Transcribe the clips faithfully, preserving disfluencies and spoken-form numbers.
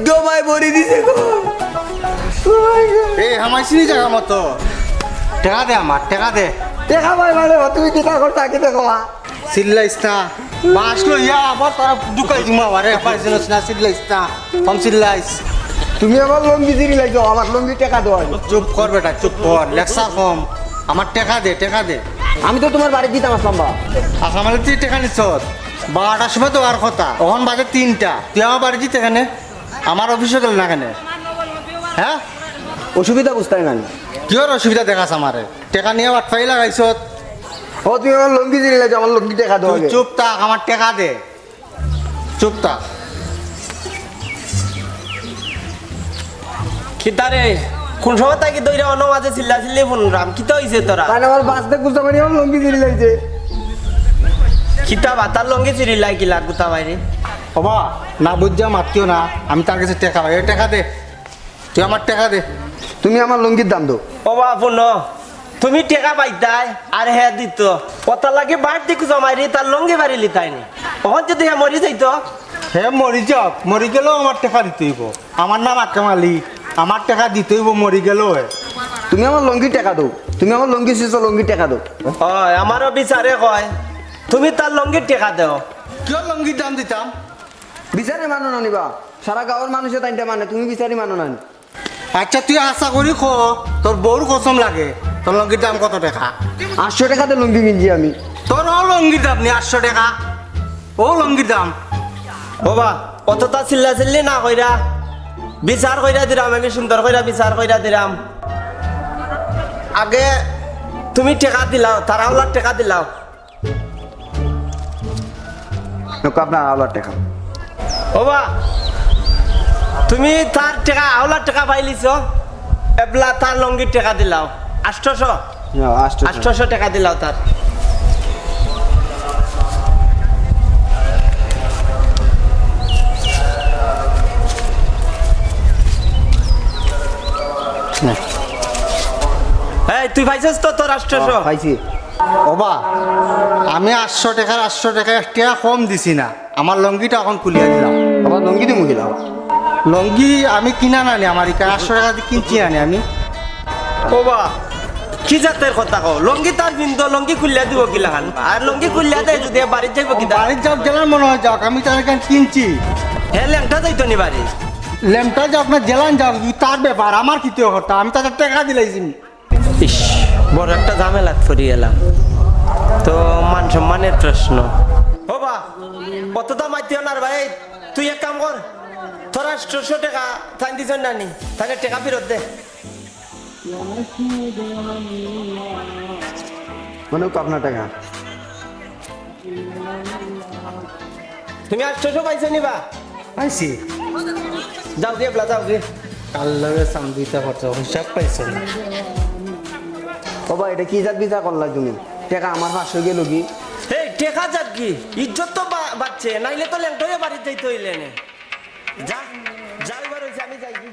গো মাই বড়ি দিছে গো। এ, হামাইছি নি জাগা মতো? টেকা দে আমার, টেকা দে। টেকা ভাই মানে, তুমি কিতা করতা, কিতা কওয়া? চিল্লাইস না। বাঁশ লইয়া আবার তারা ঢুকাই দিমু আবার। এ, আমার জিনিস না, চিল্লাইস না। কম চিল্লাইস। তুমি আমার লুঙ্গি জিরি লাইছো, আমার লুঙ্গি টেকা দেওয়া। চুপ কর বেটা, চুপ কর। লেকচার কম। আমার টেকা দে, টেকা দে। আমি তো তোমার বাড়ি দিতাম আসলাম বা। আচ্ছা, মানে তুই টেকা নিছস? বারোটার সময় দেওয়ার কথা, অখন বাজে তিনটা। তুই আমার বাড়ি দিতে কেনে? আমার অফিসে গেল না কেনে? হ্যাঁ? অসুবিধা বুঝতাই না। কিওর অসুবিধা দেখাস আমারে? টেকা নিয়া বাটপারি লাগাইছত। ও, তুমি আমার লুঙ্গি জিরি লাইছো, আমার লুঙ্গি টেকা দেওয়া। তুই চুপ থাক, আমার টেকা দে। চুপ থাক। কিতা রে? কোন সময় থাকি ধইরা অনো মাঝে চিল্লা চিল্লি হুনরাম? কিতা অইছে তোরা? তাই না, আমার বাঁশ দে গুতা মারি আমার লুঙ্গি জিরি লাইছে। কিতা বা, তার লুঙ্গি জিরি লাই কিলা গুতা মারি? ওবা, না বুঝা মাতিও না, আমি তার গেছে টেকা পাই, এ টেকা দে। তুই আমার টেকা দে। তুমি আমার লুঙ্গির দাম দেও। ওবা, হুনো, তুমি টেকা পাইতায় আর হে দিত। অতার লাগি বাড়িত দেখু জমাইরি তার লুঙ্গি পারিলিতায়নি। অখন যদি হে মরি যাইতো? হে মরি যাউক, মরি গেলেও আমার টেকা দিতে অইবো। আমার নাম আক্কাম আলী, আমার টেকা দিতে অইবো, মরি গেলেও হে। তুমি আমার লুঙ্গির টেকা দেও, তুমি আমার লুঙ্গি চিছো, লুঙ্গির টেকা দেও। অয়, আমারও বিচারে কয়, তুমি তার লুঙ্গির টেকা দেও। কিওর লুঙ্গির দাম দিতাম? বিচারে মানো না নি বা? সারা গাঁওর মানুষে তাইনটা মানে, তুমি বিচারি মানো না নি? আচ্ছা, তুই আশা করি ক, তোর বউর কসম লাগে, তোর লুঙ্গির দাম কত টেকা? আটশো টেকাতে লুঙ্গি কিনছি আমি। তোর অউ লুঙ্গির দাম নি আটশো টেকা? অউ লুঙ্গির দাম। ওবা, অততা চিল্লা চিল্লি না কইরা, বিচার কইরা দিরাম, আমি সুন্দর কইরা বিচার কইরা দিরাম। আগে তুমি টেকা দিলাও, তার আওলার টেকা দিলাও। দেখো, আপনার আওলার টেকা। ওবা, তুমি তার টেকা, আওলার টেকা পাইলিছো, এবলা তার লুঙ্গির টেকা দিলাও, আটশোশো। না, আটশোশো। আটশোশো টেকা দিলাও তার। না। এই, তুই পাইছস তো তোর আটশোশো? হ্যাঁ, পাইছি। ওবা, আমি আটশো টেকার আটশো টেকা এক টেকা কম দিছি না। আমার লুঙ্গিটা অখন খুলিয়া দিলাও। বাবা, লুঙ্গি দিমু কিলা? লুঙ্গি আমি কিনা না নি, আমার ইকার আটশো টেকা দি কিনছি না নি আমি। ওবা, কি জাতের কথা কও? লুঙ্গি তার পিন্দো, লুঙ্গি খুলিয়া দিবো কিলাখান? আর লুঙ্গি খুলিয়া দেয় যদি বাড়িত যাইবো কিতা? বাড়িত যাউক, যেলান মনে অয় যাউক, আমি তার ইখান কিনছি। হে লেংটা যাইতো নি বাড়ি? লেংটা যাউক না যেলান যাউক, তার ব্যাপার, আমার কিতা করতা? আমি তারে টেকা দিলাইছি। ইস, বড় একটা ঝামেলাত পড়ি গেলাম। তো মান সম্মানের প্রশ্ন। ওবা, অততা মাতিও না রে ভাই, তুই এক কাম কর, তোর আটশোশো টেকা তাইন দিছইন না নি, তাইলে টেকা ফিরত দে। মানে, তো আপনার টেকা। তুমি আটশোশো পাইছো নি বা? পাইছি। যাও গিয়া, এবলা যাও গিয়া। কার লগে সাম দুইটা খরচ হিসাব পাইছো না? ওবা, ইটা কি জাত বিচার করলা তুমি? টেকা আমার পাঁচশো গেল কি? এই, টেকা যাক কি? ইজ্জত তো বা-, বাঁচছে, নাইলে তো লেংটা অইয়া বাড়িত যাইতে অইলে নে। যা, যাইবার অইছে, আমি যাই গি।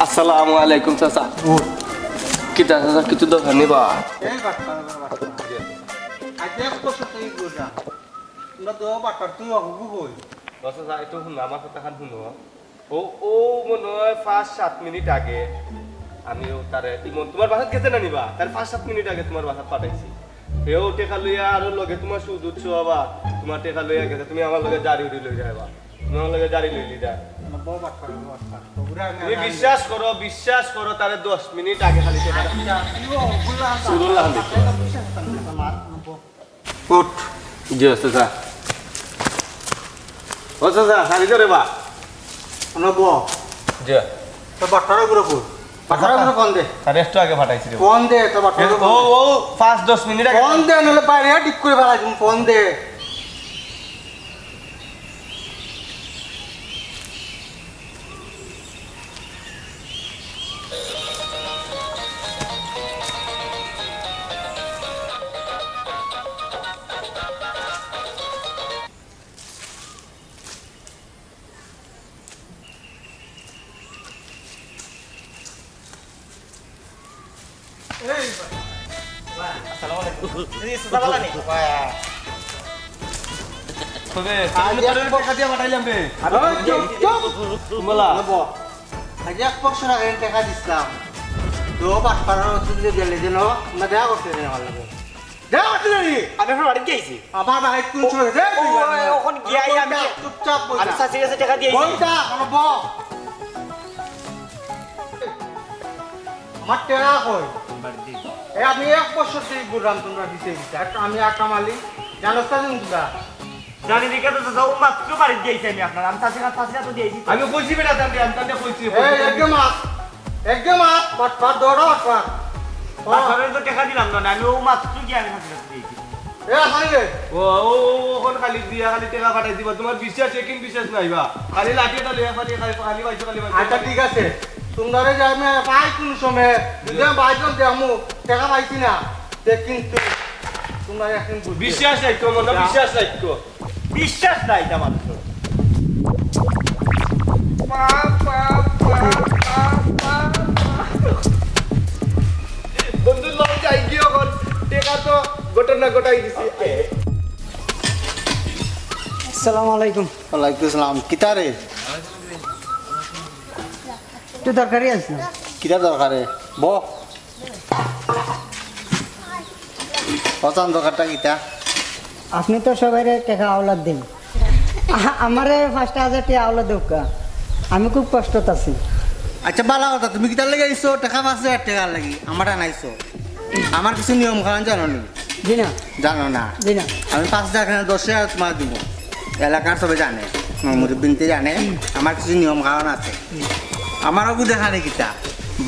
আসসালামু আলাইকুম চাচা। ও। কিতা চাচা, কিছু দরকার নি বা? এই বাটপার, বাটপার। আজ এক বছর তো এই গোটা। না তো বাটপার, তুই অগুগু কই? ও চাচা, একটু হুনো, আমার কথাখান হুনো। ও, ও মনে অয় পাঁচ সাত মিনিট আগে আমিও তারে ইমন তুমার বাসাত গেছে না নি বা? তারে পাঁচ সাত মিনিট আগে তুমার বাসাত পাঠাইছি। হেও টেকা লইয়া আরো লগে তুমার সুদ উঠছে বাবা, তুমার টেকা লইয়া গেছে, তুমি আমার লগে জারি উড়ি লই যাইবা, তুমি আমার লগে জারি লই লিদা। না, বউ বাটপার, বউ বাটপার। তো ঘুরে আমি তুমি আমি বিশ্বাস করো, বিশ্বাস করো, তারে দশ মিনিট আগে খালি টেকা আচ্ছা, তুই ও, বললাম, সুরুল্লাহ আলী। বিশ্বাস করতাম না, আমার, আমার বউ। উঠ। জি, চাচা। ও চাচা, শাড়ি ধরে বা। অনব। জি। তো বাটপার গুলো কই? বাটপার গুলো ফোন দে। তারে একটু আগে পাঠাইছি রে। ফোন দে, তো বাটপার এ, গুলো ও, ফোন দে। ও, পাঁচ দশ মিনিট আগে। ফোন দে, নাহলে বাইরে ঠিক করে ফেলাই দিমু, ফোন দে। এই, আসসালামু আলাইকুম। এই, সুজা বালা নি? তবে, আজ এক পক্ষ দিয়া পাঠাইলাম রে। আরে, চুপ, চুপ। কুমলা। বলবো, আজ এক পক্ষ না করে টেকা দিছিলাম। তো বাটপাড়ার অসুবিধা গেলে যেন আমরা দেখা করতে দেয় আমার লগে। দেখা করতে দেয় নি? আমি এখন বাড়িত গেছি। আমার বাড়িত কোন সময় গেছে? ও, ও, ও, ওখানে গিয়া আই আমি। চুপচাপ বই আমি থাক। চাচির কাছে টেকা দিয়ে আইছি। বই থাক, আমার বউ। আমার টেকা কই? এ, আমি এক বছর ধরি ঘুরলাম তোমরা দিতে দিতে। একটা আমি আটা মালি, জানোস না তুমি তোমরা? জানি নি কেন তো, ও মাত্র বাড়িত গিয়েছি আমি আপনার। আমি চাচির কাছে, চাচির কাছে দিয়েছি তো। আমি কইছি বেটা, তানরে, আমি তানরে কইছি। এই, একদম আস, একদম আস, বাটপার, দৌড়া বাটপার। বাটপারের তো টেকা দিলাম না, আমি ও মাত্র গিয়ে আমি চাচির কাছে দিয়েছি। এ, খালি রে। ও, ও, ও, ওখান খালি দিয়া, খালি টেকা পাঠাই দিবা। তোমার বিশ্বাস, একিন বিশ্বাস নাই বা। খালি লাঠি এটা লইয়া খালি, খালি, খালি পাইছো, খালি পাইছো। আচ্ছা, ঠিক আছে। তোমরারে যে আমি পাই কোন সময়, যদি আমি বাইজন দেখমু, টেকা পাইছি না, তে কিন্তু তোমরা এখন বুঝবে। বিশ্বাস রাখো, মনে বিশ্বাস রাখো। বিশ্বাস নাই এটা মানুষের। বন্ধু, লও যাই গিয়ে এখন। টেকা তো ঘটনা ঘটাই দিছি। আসসালামু আলাইকুম। ওয়ালাইকুম আসসালাম। কিতা রে? একটু দরকারি আছে। কিতা দরকারে? বহ। অচান দরকারটা কিতা? আপনি তো সবাইরে টেকা আওলাদ দিন, আ-, আমারে পাঁচটা হাজার টেকা আওলাদ দেউক্কা, আমি খুব কষ্টত আছি। আচ্ছা, বালা কথা, তুমি কিতার লাগি আইছো? টেকা পাঁচ হাজার টেকার লাগি আমার আনাইছো? আমার কিছু নিয়ম কানুন জানো নি? জি না। জানো না? জি না। আমি পাঁচ হাজার কেন, দশ হাজার তোমার দিব। এলাকার সবে জানে, আমার মুরব্বিন্তে জানে, আমার কিছু নিয়ম কানুন আছে। আমার ওগু দেখা নেই কিতা?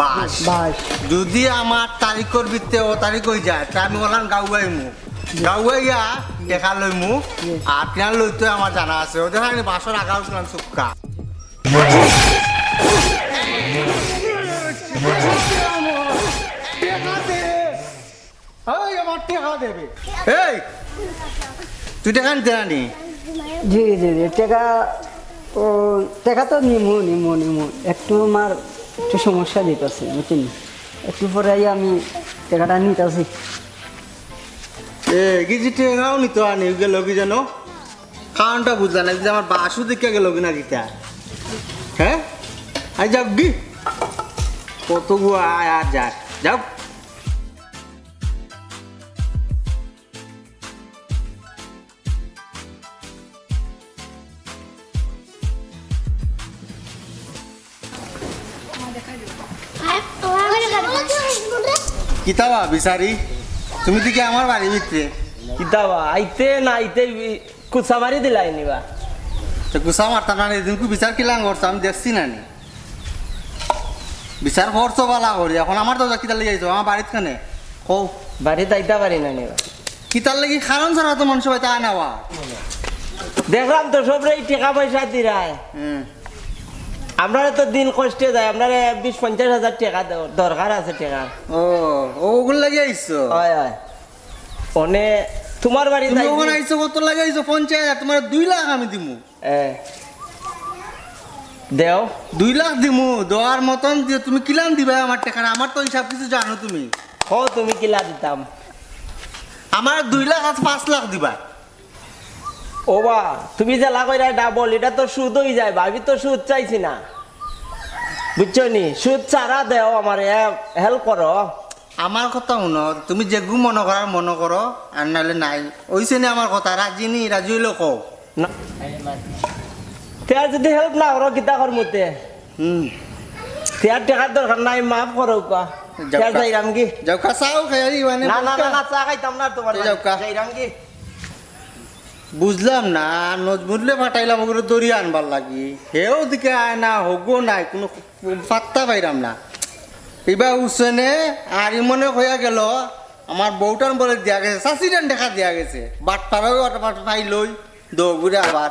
বাস। বাস। যদি আমার তারিখর ভিতরে ও তারিখ হয়ে যায়, তা আমি ওলাম গাউয়াইমু। গাউয়াইয়া দেখা লইমু, জি। আর টিয়া লইতে আমার জানা আছে। ও দেখা নেই বাসর আগা উঠলাম সুক্কা। এই, আমার টেকা দেবে। এই, তুই টেকা নিতে আনি? জি, জি, জি, টেকা, ও, টেকা তো নিমু, নিমু, নিমু। একটু আমার একটু সমস্যা দিতেছে, বুঝছেন? একটু পরে আইয়া আমি টেকাটা নিতেছি। এ, কি যে টেকাও নিতে আনি, গেল কি জানো? কারণটা বুঝলা না, যে আমার বাসু দেখে গেল কি না কিতা? হ্যাঁ? আই যাও গি। কত গো আয় আর যায়। যাও। কিতা বা বিচারি? তুমি দেখি আমার বাড়ির ভিতরে। কিতা বা? আইতে না আইতে বি-, কুচা মারি দিলাই নি বা? তো কুচা মারতাম না নি, এদিন কু বিচার কিলাং করছো, আমি দেখছি না নি। বিচার করছো বালা করি, এখন আমার দরজা কিতার লাগি আইছো? আমার বাড়িত কেনে? কও। বাড়িত আইতা পারি না নি বা? কিতার লাগি কারণ ছাড়া তো মানুষ বাড়িত আয় না বা। দেখলাম তো সবরে এই টেকা পয়সা দিরায়। হুম। আমরারে তো দিন কষ্টে যায়, আমরারে বিশ পঞ্চাশ হাজার টেকা দেও, দরকার আছে টেকা। ও, ওগুর লাগি আইছো? হয়, হয়। অনে তোমার বাড়ি তুমি যাই ওখানে দি- আইছো, কত লাগি আইছো? পঞ্চাশ হাজার, তোমার দুই লাখ আমি দিমু। এ, দেও। দুই লাখ দিমু, দেওয়ার মতন দিয়ে তুমি কিলান দিবা আমার টেকা? আমার তো হিসাব কিছু জানো তুমি। হো, তুমি কিলা দিতাম? আমার দুই লাখ আছে, পাঁচ লাখ দিবা। ও বা, তুমি যেলা কইরা ডাবল, এটা তো সুদ হয়ে যায় বা, আমি তো সুদ চাইছি না। বুঝছো নি? সুদ ছাড়া দেও আমারে, help করো। আমার কথা হুনো, তুমি যেগু মনো করার মনো করো, আর নাইলে নাই। অইছে নি আমার কথা, রাজি নি, রাজি অইলে কও। না। তে আর যদি help না করো, কিতা করমু তে? হুম। তে আর টেকার দরকার নাই, মাফ করো কা। যাও তে আর কা। যাইরাম কি? যাও কা, চাও খাই আরি, মানে না, না, না, বুঝছো? না, চা খাইতাম না তোমার তে যাও বাড়ি। কা। যাইরাম কি? বুঝলাম না, নজমুলরে পাঠাইলাম ওগুরে দড়ি আনবার লাগি। হেও দিকে আয় না, হগো নাই, কোনো পাত্তা পাইরাম না। ইবা হুসেনে আর ইমনে কইয়া গেল, আমার বউটান বলে দিয়া গেছে, চাচিটান টেকা দিয়া গেছে। বাটপাড়াও বাটপাড়া পাইলই, দৌড়ে আবার।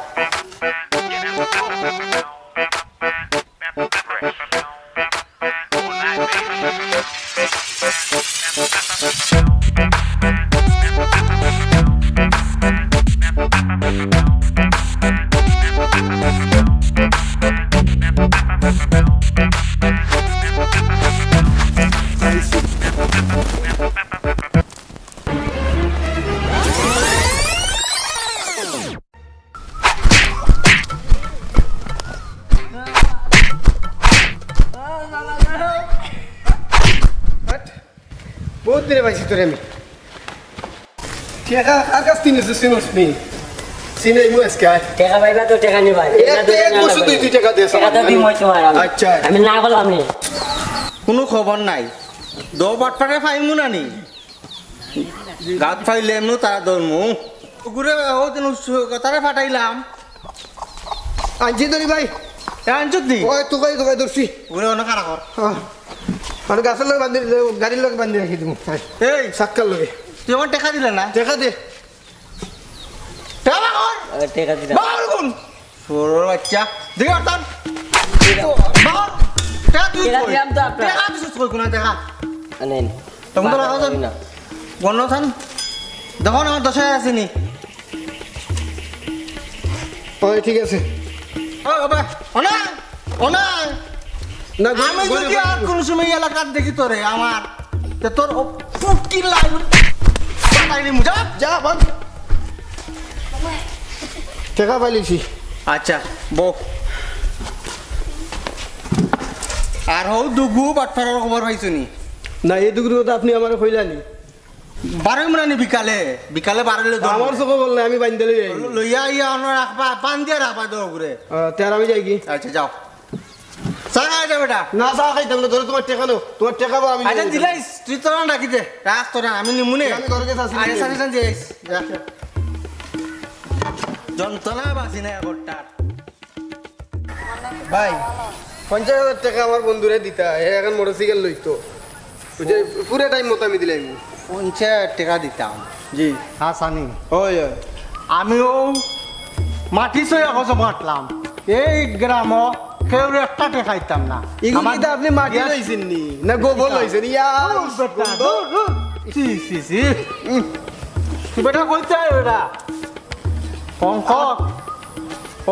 বহুত দিনে পাইছি তোরে আমি। টেকা কার কাছ থেকে নিছিস চিনস নি? চিনাইমু আজকে। টেকা পাইবা তো টেকা নিবা। এক, এক বছর তুই দুই টেকা দে টেকা তো আমার। দিমু তোমার আমি। আচ্ছা। আমি না করলাম নি। কোনো খবর নাই। দো বাটপারে পাইমু না নি? গাত পাইলে এমনও তারা ধরমু। ওগুরে ও দিন উস-, তারে পাঠাইলাম। আনছি ধরি ভাই। এ আনছত নি? ওই তোকাই, তোকাই ধরছি। ওগুরে অন্য খাড়া কর। হ্যাঁ। আর গাছের লগে বান্ধি, গাড়ির লগে বান্ধি রাখি দিমু। হ্যাঁ। এই। সাক্কার লগে। তুই আমার টেকা দিলে না? টেকা দে। টেকা বার কর। আরে টেকা দিলাম। বার কর। শুয়োরের বাচ্চা। দেখি অর্থাৎ। বাবা, টেকা তুই টেকা কই? দিলাম তো আপনার। টেকা দিছিস কই? কোন টেকা? আনেন। তখন তো বাবা, রাখা যাবে না। গণ থান। দেখো না, আমার দশ হাজার আছে নি। ওই, ঠিক আছে। ও বাবা, ও না, ও না। না, গরিব, আমি গরিব, যদি আর গরিব। কোনো সময় এই এলাকাত দেখি তোরে, আমার, তে তোর ও ফুটকি লাইন ফাটাই দিমু, যা। যা, ভাগ। টেকা পাইলিছি। আচ্ছা, বউ। আর হউ দুগু বাটপারর খবর পাইছো নি? না, এই দুগুর কথা আপনি আমারে কইলা নি। বারই মানে নি বিকালে, বিকালে বারইলে দৌড়। আমার চোখে বললে আমি বাইন্দা লই আইনি। লইয়া আইয়া অনো রাখবা, বান্ধিয়া রাখবা দৌড় করে। আহ, তে আর আমি যাই কি? আচ্ছা, যাও। চা খাই যা বেটা। না, চা খাইতাম না, ধরো তোমার টেকা নেও, তোমার টেকা বা আমি আচ্ছা, নিয়ে নিতাম। দিলাইস, তুই তোরা ডাকি দে। রাখ তোরা, আমি নিমুনে। আমি ঘরে গেছি, আসি আরে, নিয়ে সাথে সাথে যাইস। যা। যন্ত্রণা বাঁচি না এখনটার। ভাই, পঞ্চাশ হাজার টেকা আমার বন্ধুরে দিতা, হে এখন মোটরসাইকেল লইতো। বুঝছে? পুরা টাইম মতো আমি দিলাম। পঞ্চাশ হাজার টেকা দিতাম। জি। হ্যাঁ, সানি। ওই, ওই। আমিও মাটি ছইয়া কসম কাটলাম। এই গ্রামো কেউ একটা টেকা দিতাম না। এগুলি আমার তো আপনি মাটি গ্যাস লইছেন নি? না গোবর লইছেন? ইয়া, ও বেটা, বন্ধু। দূর, দূর। ছি, ছি, ছি। উম। তুই বেটা কইতে আয় বেটা? পঙ্কজ,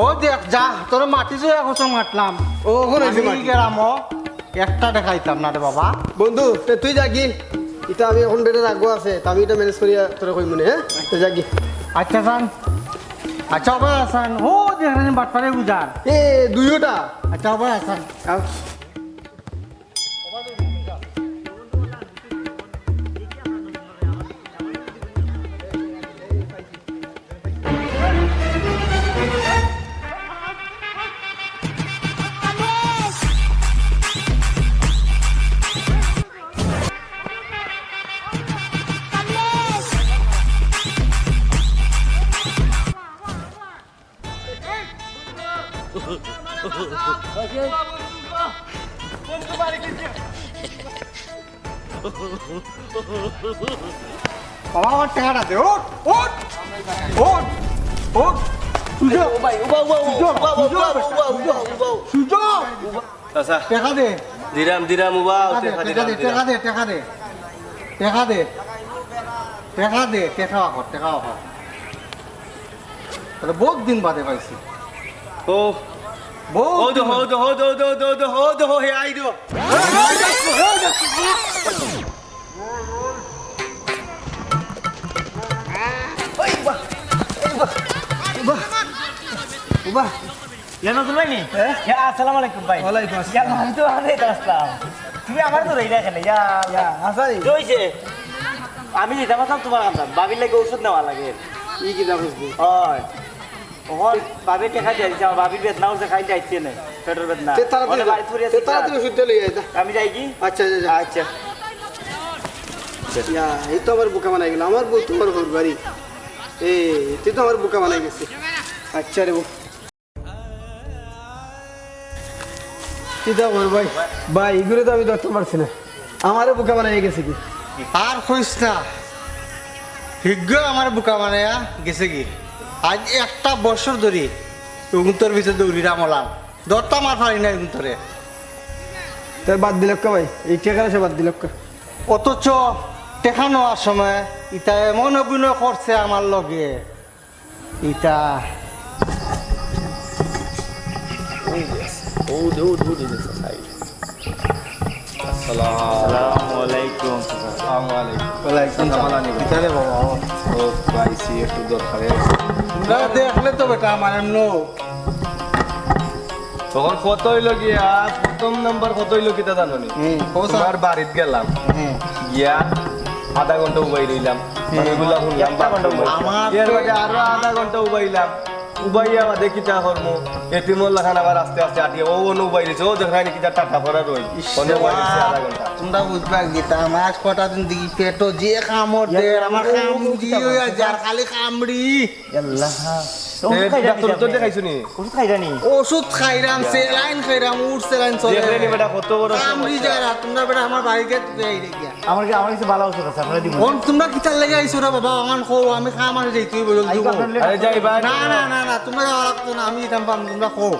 ও দেখ, যা, তোর মাটি যে এখন মাতলাম। ও, ওখানে আছে আমি মাটি। গেলাম, ও একটা দেখাইতাম না রে বাবা। বন্ধু, তে তুই যা কি? ইটা আমি এখন বেটার আগ্রহ আছে, তা আমি ইটা ম্যানেজ করিয়া তোরে কইমু নে, হ্যাঁ? তুই যা কি? আচ্ছা, সান। আচ্ছা, ওবা, সান। ও, দেখ, রে, বাটপারে বুঝার। এ, দুইওটা। আচ্ছা, ওবা, সান। আও। বাবা, আমার টেকাটা দে, ওঠ, ওঠ, ওঠ, ওঠ, সুজা, ও ভাই, উবা, উবা, উবা, সুজা, উবা, উবা, সুজা, উবা, উবা, সুজা, উবা। সুজা। চাচা, টেকা দে। দিরাম, দিরাম, উবা, টেকা দে, টেকা টেকা দে, দিরাম, টেকা দিরাম। দে, টেকা দে। টেকা দে। টেকা দে, টেকা অখন, টেকা অখন। তাহলে বহুত দিন বাদে পাইছি। ও। বহুত হো দে, দিন হো বাদে। দে, হো দে, হো দে, হো দে, হো দে, হো হে, আই দে। ওই বা, ওই বা, ওবা, ওবা। ইয়া নজরুল ভাই নি? হ্যাঁ? ইয়া, আসসালামু আলাইকুম ভাই। ওয়ালাইকুম আসসালাম। ইয়া, আমি তো আরে আসলাম। তুমি আমার তো রইলা এখানে, ইয়া। ইয়া, আসাই। কি হইছে? আমি যেটা ভাবলাম তোমার কাছে, ভাবির লাগি ঔষধ নেওয়া লাগে। ই কিতা বুঝবি? হয়। ওহন ভাবি টেকা দিয়া দিছে, আমার ভাবির বেদনা উঠছে, খাই যাইছে না, পেটর বেদনা। তে তাড়াতাড়ি ওহন যা। বাড়ি ফুরিয়া তে তাড়াতাড়ি ওষুধটা লইয়া আয়, যা। আমি যাই কি? আচ্ছা, যা, যা। আচ্ছা। ইয়া, এই তো আমার বোকা বানাই গেল। আমার বউ তো আমার ঘর বাড়ি। এ, তুই তো আমার বোকা বানাই গেছিস। আচ্ছা রে বউ। কিতা কর ভাই? ভাই, ইগুরে তো আমি ধরতাম পারছি না। আমারে বোকা বানাইয়া গেছে কি? আর কইস না, হিগ্গ আমারে বোকা বানাইয়া গেছে কি? আজ একটা বছর ধরি ইগুন্তর ভিতরে দৌড়িরাম অলান, ধরতাম আর পারি না ইগুন্তরে। তাই বাদ দিলক্কা ভাই, এই টেকার আশা বাদ দিলক্কা। অথচ টেকা নেওয়ার সময় ইতা এমন অভিনয় করছে আমার লগে, ইতা। ওই যে আছে। ও দে, ও দে, ও দে, ও দে, আছে, সাইড। আসসালাম। আসসালামু আলাইকুম। আসসালামু আলাইকুম। ওয়ালাইকুম আসসালাম। কিতা রে বাবা? ও, পাইছি, একটু দরকারে আইছি। না, দেখলে তো বেটা, আমার এমন। তখন কত হইল গিয়া, প্রথম নাম্বার কত হইল কিতা জানো নি? হুম, কও স্যার। তোমার বাড়িত গেলাম। হুম। গিয়া আধা ঘন্টা উবাই রইলাম। হুম। মানে, এগুলা শুনলাম, একটা ঘন্টা বাথরুমে। উবাই। আমার এর বাদে আরো আধা ঘন্টা উবাইলাম। উবাইয়া বাদে কিতা করমু? এতিমর লাখান আবার আস্তে আস্তে আটিয়া, ও অনো উবাই রইছে, ও দেখরায় নি কিতা টাটা পড়া রই। ইস, অনো উবাই রইছে আধা ঘন্টা। তোমরা বুঝবা কিতা, আমার আজ কটা দিন দেখি পেটো যে কামড় দের, আমার কাম দিয়ে হইয়া যার খালি কামড়ি। আল্লাহ। এ, ওষুধ খাইরা নি ডাক্তার তো আপনি? দেখাইছো নি? ওষুধ খাইরা নি? ওষুধ খাইরাম, স্যালাইন খাইরাম, উঠ স্যালাইন চলে। দেখলে নি বেটা কত বড় কামড়ি সমস্যা। যারা, তোমরা বেটা আমার বাড়িতে তুমি এই দেখিয়া। আমার কি, আমার কাছে ভালো ওষুধ আছে, আপনারা দিবেন। কোন তোমরা কিতার লাগি আইছো রে বাবা? আমার কও, আমি কাম আনে যাই, তুই বলো, আইবা তুই বলো। আপনার লেগে আরে যাই ভাই। না, না, না, না, তোমরা যাওয়া লাগতো না, আমি দিতাম পাম, তোমরা কও।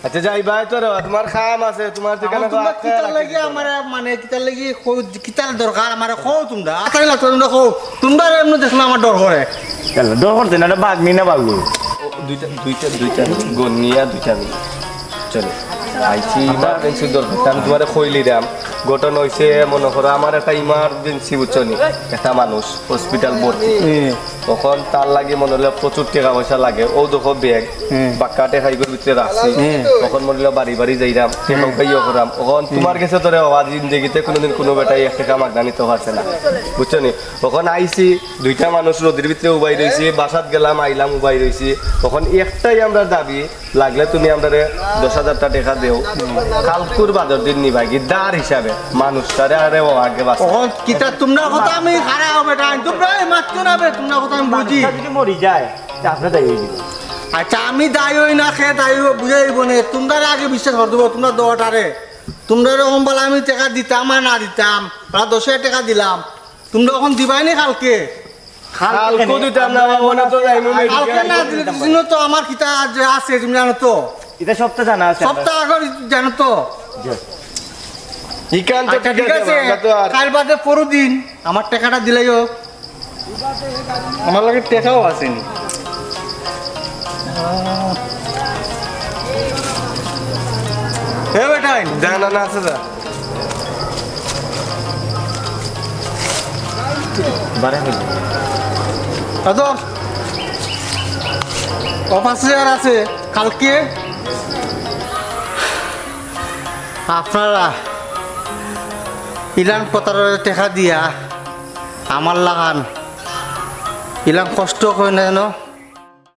আচ্ছা যাই ভাই, তোর তোমার কাম আছে, তোমার ঠিকানা আমার তো তোমরা আটকে কিতার রাখি লাগি দিতে আমার, না। মানে, কিতার লাগি কও, কিতার দরকার আমারে কও তোমরা। আতাই লাগতো তোমরা কও। তোমরা এমনি দেখলে আমার ডর করে। কেন? ডর করতে না, এটা বাঘ নি না বাঘ নি? ও, দুইটা, দুইটা, দুইটা নি, গন নিয়া দুইটা নি। চলো। আইছি, ইমার্জেন্সি দরকার। আমি তোমারে কইলিরাম। ঘটনা হইছে, মনে করো, আমার একটা ইমার্জেন্সি, বুঝছো নি? একটা মানুষ হসপিটাল ভর্তি। হুম। তখন তার লাগি মনে হলে প্রচুর টাকা পয়সা লাগে। ও দেখো ব্যাগ, হুম। বাক্কা টাকা ইগুর ভিতরে রাখছি। হুম। তখন মনে হলো বাড়ি বাড়ি যাইরাম, হুম। টাকা ইয়ে করাম। তখন হুম। তোমার গেছে ধরে বাবা জিন্দেগিতে কোনোদিন কোনো বেটায় এক টাকা মাগনা নিতে পারছে না, বুঝছো নি? তখন আইছি, দুইটা মানুষ রোদের ভিতরে উবাই রইছি, বাসাত গেলাম, আইলাম, উবাই রইছি। তখন একটাই আমরা দাবি, লাগলে তুমি আমরারে দশ হাজারটা টাকা দেও, কালকুর বাদর দিন নিবাগি দার হিসাবে মানুষটারে। আরে ও আগে বাঁচো। অখন কিতা তোমরা কথা আমি খারাপ হবে না, তোমরা এই মাতছো না বে, তোমরা কথা আমি বুঝি। মানুষটা যদি মরি যায়, তে আপনি দায়ী হয়ে দিবেন। আচ্ছা, আমি দায়ী হই না, খে দায়ী হই, বুঝাই বনে। তোমরা আগে বিশ্বাস করে দেবো, তোমরা দশটারে। তোমরা এরকম বলে আমি টাকা দিতাম আর না দিতাম, ওরা দশ হাজার টাকা দিলাম, তোমরা অখন দিবাই নি কালকে? কালকে কালকে দিতাম না, বাবা, মনে তো যাইমু কালকে মেডিকেল। না দিলে তো চিনো তো আমার কিতা যে আছে, তুমি জানো তো? এটা সবটা জানা আছে সবটা আমার। আগে জানো তো? জি। ইখান তো আচ্ছা, ঠিক ঠিক আছে, আছে। আমরা তো আর কাল বাদে পরশু দিন আমার টাকাটা দিলেই হোক। আমার লগে টাকাও আছেনি। এ বেটাইন। যা, না, না, আছে, যা। বারে হইল। আদর। ও পাঁচ হাজার আছে। কালকে আপনারা ইলান পতারর টাকা দিয়া আমার লাখান ইলান কষ্ট করে না যেন